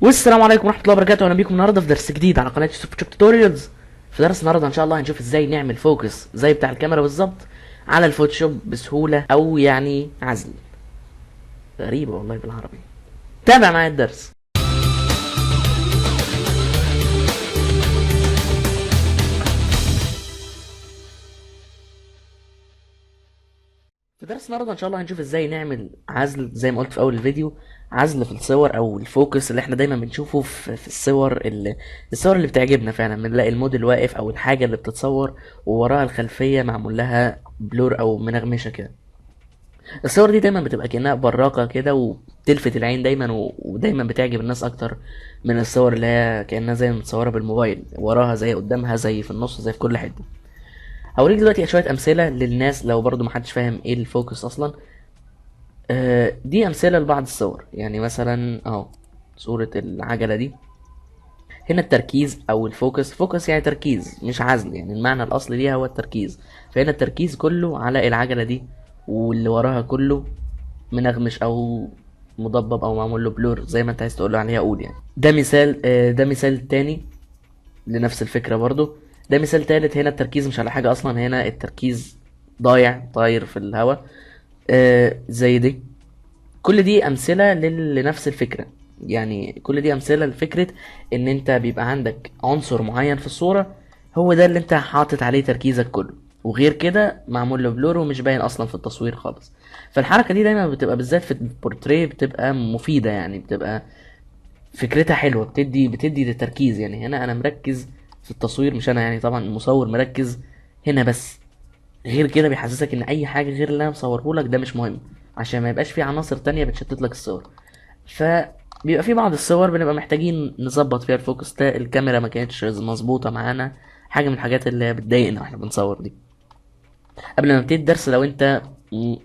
والسلام عليكم ورحمة الله وبركاته. اهلا بيكم النهارده في درس جديد على قناة يوسف Photoshop Tutorials. في درس النهارده ان شاء الله هنشوف ازاي نعمل focus زي بتاع الكاميرا بالظبط على الفوتوشوب بسهولة، او يعني عزل. غريبة والله بالعربي. تابع معايا الدرس. في درس النهارده ان شاء الله هنشوف ازاي نعمل عزل زي ما قلت في اول الفيديو، عزل في الصور او ال focus اللي احنا دايما بنشوفه في الصور اللي بتعجبنا فعلا. بنلاقي الموديل واقف او الحاجة اللي بتتصور ووراها الخلفية معمول لها blur او منغمشه كده. الصور دي دايما بتبقى كانها براقه كده وبتلفت العين دايما، ودايما بتعجب الناس اكتر من الصور اللي هي كانها زي متصورة بالموبايل، وراها زي قدامها زي في النص زي في كل حتة. هوريك دلوقتي شوية امثلة للناس لو برضو محدش فاهم ايه ال focus اصلا. دي امثلة لبعض الصور، يعني مثلا اهو صوره العجلة دي، هنا التركيز او ال focus. focus يعني تركيز مش عزل، يعني المعنى الاصلي ليها هو التركيز. فهنا التركيز كله على العجلة دي واللي وراها كله منغمش او مضبب او معمول له blur زي ما انت عايز تقول له عليها قول. يعني ده مثال، ده مثال تاني لنفس الفكرة برضو. ده مثال تالت، هنا التركيز مش على حاجة أصلا، هنا التركيز ضايع طاير في الهوا. زي دي. كل دي أمثلة لنفس الفكرة، يعني كل دي أمثلة لفكرة إن أنت بيبقى عندك عنصر معين في الصورة هو ده اللي أنت حاطط عليه تركيزك كله، وغير كده معمول له blur ومش باين أصلا في التصوير خالص. فالحركة دي دايما بتبقى بالذات في البورتريه بتبقى مفيدة، يعني بتبقى فكرتها حلوة، بتدي للتركيز. يعني هنا أنا مركز في التصوير، مش أنا يعني طبعا المصور مركز هنا بس، غير كده بيحسسك إن أي حاجة غير اللي أنا مصورهولك ده مش مهم، عشان ما يبقاش في عناصر تانية بتشتت لك الصور. فبيبقى في بعض الصور بنبقى محتاجين نظبط فيها ال focus ده، الكاميرا ما كانتش مظبوطة معانا، حاجة من الحاجات اللي بتضايقنا واحنا بنصور دي. قبل ما نبتدي الدرس، لو انت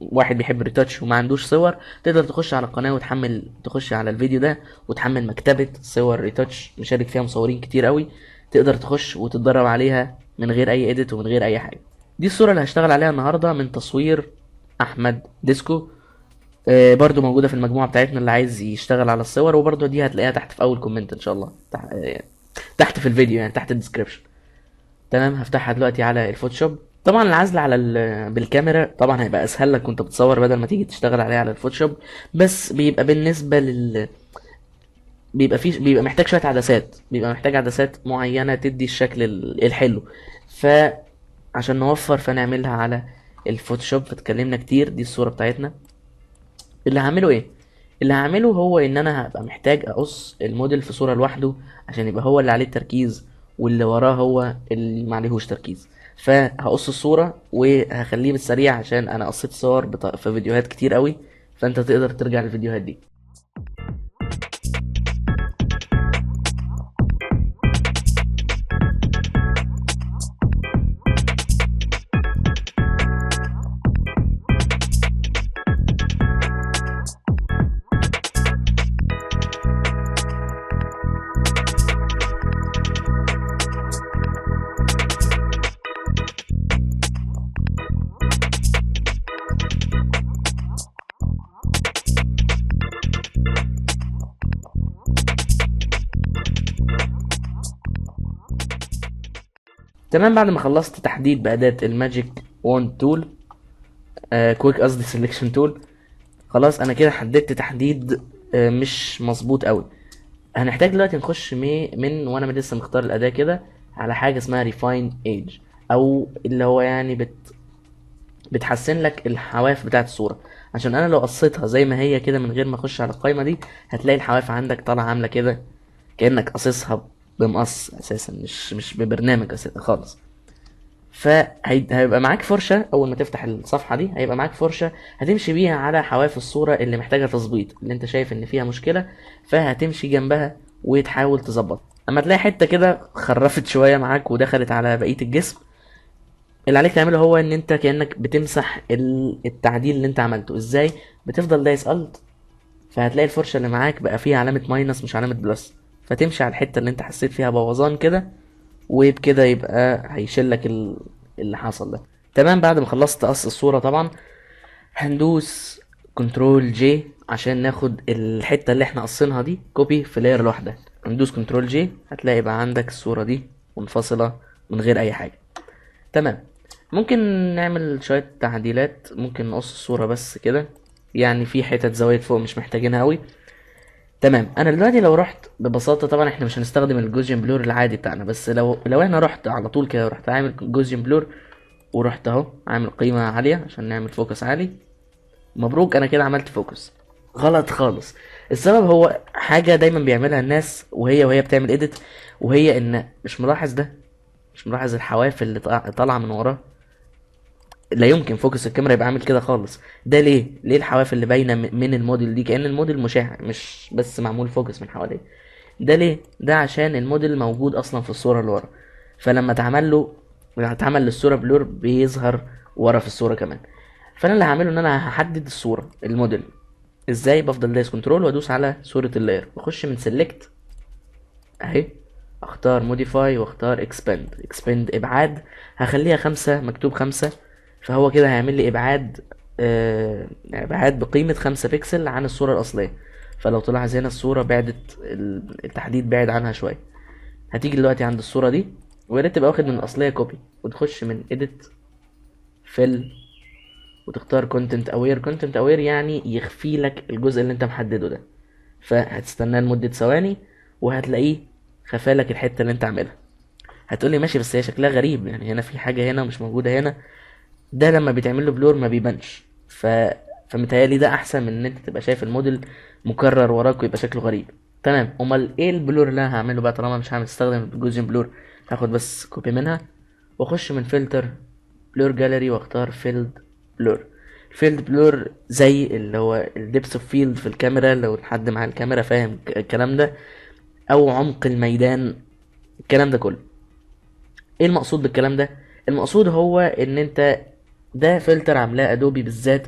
واحد بيحب ال retouch وما عندوش صور، تقدر تخش على القناة وتحمل، تخش على الفيديو ده وتحمل مكتبة صور retouch مشارك فيها مصورين كتير قوي، تقدر تخش وتتدرب عليها من غير اي edit ومن غير اي حاجة. دي الصورة اللي هشتغل عليها النهاردة من تصوير احمد ديسكو، برضو موجودة في المجموعة بتاعتنا اللي عايز يشتغل على الصور، وبرضو دي هتلاقيها تحت في اول comment ان شاء الله، تحت في الفيديو يعني تحت ال description. تمام، هفتحها دلوقتي على الفوتوشوب. طبعا العزل على بالكاميرا طبعا هيبقى اسهل لك وانت بتصور بدل ما تيجي تشتغل عليه على الفوتوشوب، بس بيبقى بالنسبة لل بيبقى فيه، بيبقى محتاج شوية عدسات، بيبقى محتاج عدسات معينة تدي الشكل الحلو. فعشان نوفر فنعملها على الفوتوشوب. فتكلمنا كتير، دي الصورة بتاعتنا. اللي هعمله ايه؟ اللي هعمله هو ان انا هبقى محتاج اقص الموديل في صورة لوحده عشان يبقى هو اللي عليه التركيز واللي وراه هو اللي ما عليهوش تركيز. فهقص الصورة وهخليه بالسريع عشان انا قصيت صور في فيديوهات كتير قوي، فانت تقدر ترجع للفيديوهات دي. تمام، بعد ما خلصت تحديد بأداة ال magic wand tool، quick قصدي selection tool، خلاص انا كده حددت تحديد، مش مظبوط قوي. هنحتاج دلوقتي نخش من وانا لسه مختار الأداة كده على حاجة اسمها refine edge، او اللي هو يعني بتحسن لك الحواف بتاعت الصورة. عشان انا لو قصيتها زي ما هي كده من غير ما اخش على القايمة دي هتلاقي الحواف عندك طالعة عاملة كده كأنك قصصها بمقص اساسا، مش ببرنامج اساسا خالص. فهيبقى معاك فرشة، اول ما تفتح الصفحة دي هيبقى معاك فرشة هتمشي بيها على حواف الصورة اللي محتاجة تظبيط، اللي انت شايف ان فيها مشكلة، فهتمشي جنبها وتحاول تظبط. اما تلاقي حتة كده خرفت شوية معاك ودخلت على بقية الجسم، اللي عليك تعمله هو ان انت كأنك بتمسح التعديل اللي انت عملته. ازاي؟ بتفضل دايس Alt، فهتلاقي الفرشة اللي معاك بقى فيها علامة minus مش علامة plus، فتمشي على الحتة اللي انت حسيت فيها بوظان كده، وبكده يبقى هيشيل لك اللي حصل ده. تمام، بعد ما خلصت قص الصورة طبعا هندوس control J عشان ناخد الحتة اللي احنا قصينها دي copy في layer لوحدها. ندوس control J، هتلاقي بقى عندك الصورة دي منفصلة من غير اي حاجة. تمام. ممكن نعمل شوية تعديلات، ممكن نقص الصورة بس كده، يعني في حتت زوايد فوق مش محتاجينها قوي. تمام. انا دلوقتي لو رحت ببساطة، طبعا احنا مش هنستخدم ال Gaussian blur العادي بتاعنا، بس لو احنا رحت على طول كده ورحت عامل Gaussian blur ورحت اهو عامل قيمة عالية عشان نعمل focus عالي، مبروك انا كده عملت focus. غلط خالص. السبب هو حاجة دايما بيعملها الناس وهي بتعمل edit، وهي ان مش ملاحظ ده، مش ملاحظ الحواف اللي طالعة من وراه. لا يمكن focus الكاميرا يبقى عامل كده خالص. ده ليه؟ ليه الحواف اللي باينة من الموديل دي كأن الموديل مشع، مش بس معمول focus من حواليه؟ ده ليه؟ ده عشان الموديل موجود اصلا في الصورة اللي ورا، فلما اتعمل للصورة blur بيظهر ورا في الصورة كمان. فانا اللي هعمله ان انا هحدد الصورة الموديل ازاي. بفضل دايس control وادوس على صورة ال layer، واخش من select اهي، اختار modify واختار expand. expand ابعاد، هخليها 5، مكتوب 5، فهو كده هيعمل لي ابعاد بقيمة 5 بكسل عن الصورة الأصلية. فلو تلاحظ هنا الصورة بعدت، التحديد بعد عنها شوية. هتيجي دلوقتي عند الصورة دي، ويا ريت تبقى واخد من الأصلية copy، وتخش من edit fill وتختار content aware. content aware يعني يخفي لك الجزء اللي انت محددة ده، فهتستناه لمدة ثواني وهتلاقيه خفالك الحتة اللي انت عاملها. هتقولي ماشي بس هي شكلها غريب، يعني هنا في حاجة هنا مش موجودة هنا. ده لما بيتعمل له blur ما بيبانش، فمتهيألي ده احسن من ان انت تبقى شايف الموديل مكرر وراك ويبقى شكله غريب. تمام. امال ايه ال blur اللي انا هعمله بقى طالما مش هعمل استخدم ال Gaussian blur؟ هاخد بس copy منها واخش من filter blur gallery واختار field blur. field blur زي اللي هو ال depth of field في الكاميرا، لو حد معاه الكاميرا فاهم الكلام ده، او عمق الميدان، الكلام ده كله. ايه المقصود بالكلام ده؟ المقصود هو ان انت ده فلتر عاملاه ادوبي بالذات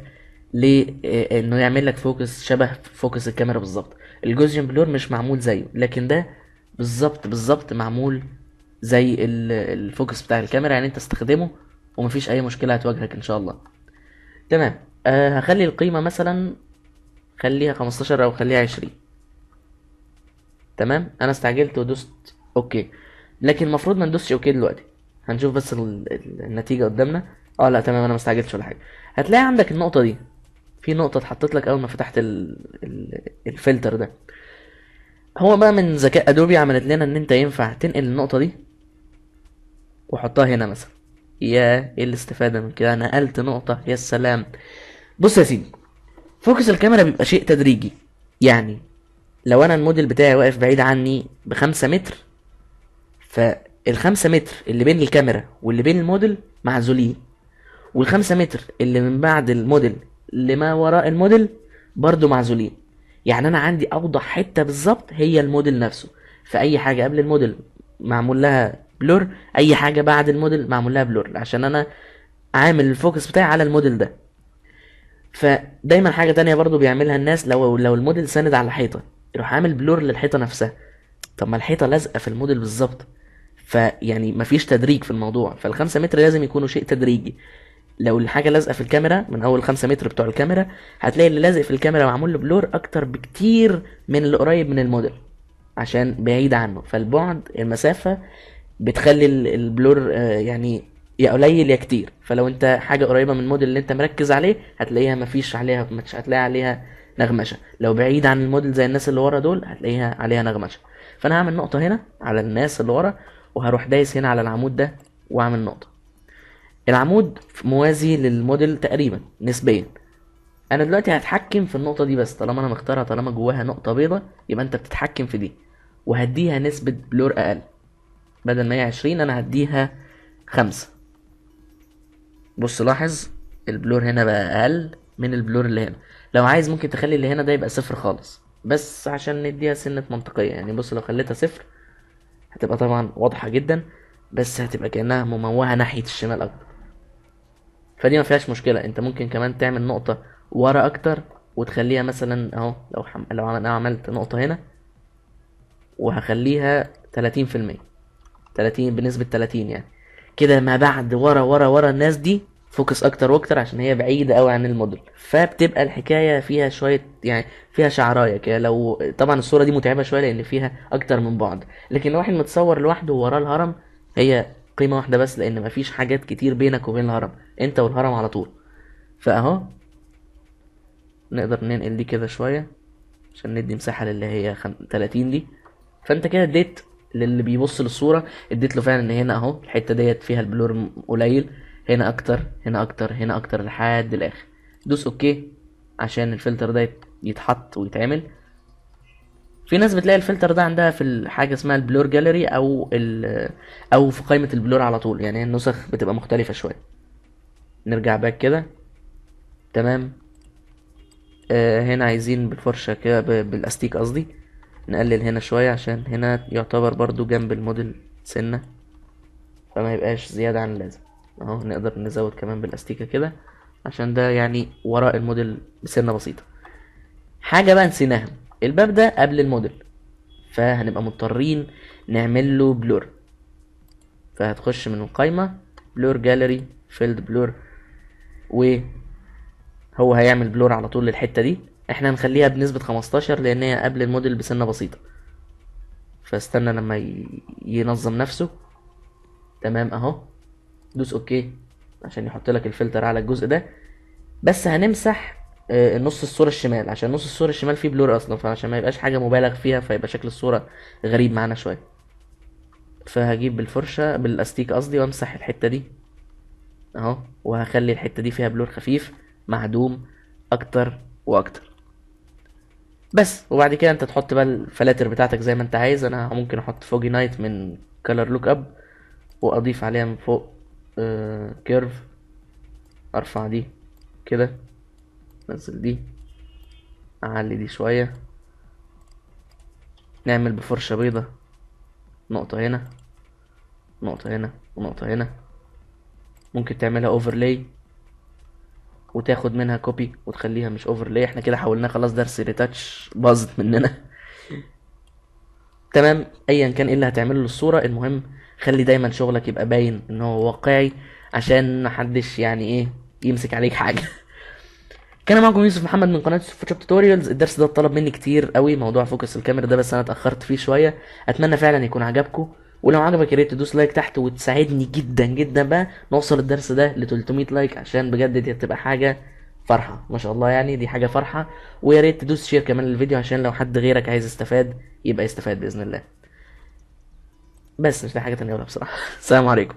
ليه، انه يعمل لك focus شبه focus الكاميرا بالظبط. ال Gaussian blur مش معمول زيه، لكن ده بالظبط بالظبط معمول زي ال focus بتاع الكاميرا، يعني انت استخدمه ومفيش اي مشكلة هتواجهك ان شاء الله. تمام. هخلي القيمة مثلا خليها 15 او خليها 20. تمام. انا استعجلت ودوست okay، لكن المفروض ما ندوسش okay دلوقتي، هنشوف بس النتيجة قدامنا. لا تمام، انا ما استعجلتش ولا حاجة. هتلاقي عندك النقطة دي، في نقطة اتحطت لك اول ما فتحت الفلتر ده. هو بقى من ذكاء ادوبي عملت لنا ان انت ينفع تنقل النقطة دي وحطها هنا مثلا. يا ايه الاستفادة من كده؟ انا نقلت نقطة، يا سلام. بص يا سيدي، focus الكاميرا بيبقى شيء تدريجي، يعني لو انا الموديل بتاعي واقف بعيد عني ب5 متر، فالخمسة متر اللي بين الكاميرا واللي بين الموديل معزولين، وال5 متر اللي من بعد الموديل لما وراء الموديل برضو معزولين. يعني انا عندي اوضح حتة بالظبط هي الموديل نفسه، فاي حاجة قبل الموديل معمول لها blur، اي حاجة بعد الموديل معمول لها blur، عشان انا عامل ال focus بتاعي على الموديل ده. فدايما حاجة تانية برضو بيعملها الناس، لو الموديل ساند على حيطة يروح عامل blur للحيطة نفسها. طب ما الحيطة لازقة في الموديل بالظبط، فيعني مفيش تدريج في الموضوع. فال5 متر لازم يكونوا شيء تدريجي. لو الحاجة لازقة في الكاميرا من أول 5 متر بتوع الكاميرا، هتلاقي اللي لازق في الكاميرا معمول له blur أكتر بكتير من اللي قريب من الموديل عشان بعيد عنه. فالبعد المسافة بتخلي ال blur، يا قليل يا كتير. فلو انت حاجة قريبة من الموديل اللي انت مركز عليه هتلاقيها مفيش عليها، مش هتلاقي عليها نغمشة. لو بعيد عن الموديل زي الناس اللي ورا دول هتلاقيها عليها نغمشة. فانا هعمل نقطة هنا على الناس اللي ورا، وهروح دايس هنا على العمود ده واعمل نقطة. العمود موازي للموديل تقريبا نسبيا. انا دلوقتي هتحكم في النقطة دي بس، طالما انا مختارها، طالما جواها نقطة بيضة يبقى انت بتتحكم في دي، وهديها نسبة blur اقل. بدل ما هي 20 انا هديها 5. بص لاحظ ال blur هنا بقى اقل من ال blur اللي هنا. لو عايز ممكن تخلي اللي هنا ده يبقى 0 خالص، بس عشان نديها سنة منطقية. بص لو خليتها 0 هتبقى طبعا واضحة جدا، بس هتبقى كأنها مموهة ناحية الشمال أكتر، فدي ما فيهاش مشكلة. انت ممكن كمان تعمل نقطة ورا أكتر وتخليها مثلا أهو، لو أنا عملت نقطة هنا وهخليها تلاتين في المية، تلاتين بنسبة تلاتين، يعني كده ما بعد ورا ورا ورا الناس دي focus اكتر واكتر عشان هي بعيدة قوي عن الموديل، فبتبقى الحكاية فيها شوية يعني فيها شعرايه كده. لو طبعا الصورة دي متعبة شوية لان فيها اكتر من بعد، لكن لو واحد متصور لوحده وراه الهرم هي قيمة واحدة بس، لان مفيش حاجات كتير بينك وبين الهرم، انت والهرم على طول. فاهو نقدر ننقل دي كده شوية عشان ندي مساحة للي هي 30 دي. فانت كده اديت للي بيبص للصورة، اديت له فعلا ان هنا اهو الحتة ديت فيها ال blur قليل، هنا اكتر، هنا اكتر، هنا اكتر، لحد الاخر. دوس okay عشان الفلتر ده يتحط ويتعمل. في ناس بتلاقي الفلتر ده عندها في حاجة اسمها ال blur gallery او في قائمة ال blur على طول، يعني النسخ بتبقى مختلفة شوية. نرجع back كده، تمام. هنا عايزين بالفرشة كده، بالاستيك قصدي، نقلل هنا شوية عشان هنا يعتبر برضو جنب الموديل سنة، فما يبقاش زيادة عن اللازم. اهو نقدر نزود كمان بالاستيكة كده عشان ده وراء الموديل بسنة بسيطة. حاجة بقى نسيناها، الباب ده قبل الموديل، فهنبقى مضطرين نعمل له blur. فهتخش من القايمة blur gallery field blur، وهو هيعمل blur على طول للحتة دي. احنا هنخليها بنسبة 15 لان هي قبل الموديل بسنة بسيطة، فاستنى لما ينظم نفسه. تمام اهو، دوس okay عشان يحط لك الفلتر على الجزء ده. بس هنمسح نص الصورة الشمال عشان نص الصورة الشمال فيه blur اصلا، فعشان ما يبقاش حاجة مبالغ فيها فيبقى شكل الصورة غريب معانا شوية. فهجيب بالفرشة بالاستيك قصدي وامسح الحتة دي اهو، وهخلي الحتة دي فيها blur خفيف معدوم اكتر واكتر بس. وبعد كده انت تحط بقى الفلاتر بتاعتك زي ما انت عايز. انا ممكن احط foggy night من color lookup واضيف عليها من فوق، curve، ارفع دي كده، نزل دي، اعلي دي شوية، نعمل بفرشة بيضة نقطة هنا، نقطة هنا، ونقطة هنا. ممكن تعملها overlay وتاخد منها copy وتخليها مش overlay. احنا كده حولناه خلاص، درس retouch باظت مننا. تمام، ايا كان ايه اللي هتعمله للصورة، المهم خلي دايما شغلك يبقى باين ان هو واقعي عشان محدش يمسك عليك حاجة. كان معكم يوسف محمد من قناة يوسف Photoshop Tutorials. الدرس ده اتطلب مني كتير قوي، موضوع focus الكاميرا ده، بس انا اتأخرت فيه شوية. اتمنى فعلا يكون عجبكم، ولو عجبك يا ريت تدوس like تحت وتساعدني جدا جدا بقى نوصل الدرس ده ل 300 like، عشان بجد دي هتبقى حاجة فرحة ما شاء الله، دي حاجة فرحة. ويا ريت تدوس share كمان للفيديو عشان لو حد غيرك عايز يستفاد يبقى يستفاد بإذن الله. بس مش لاقي حاجة تانية أقولها بصراحة. السلام عليكم.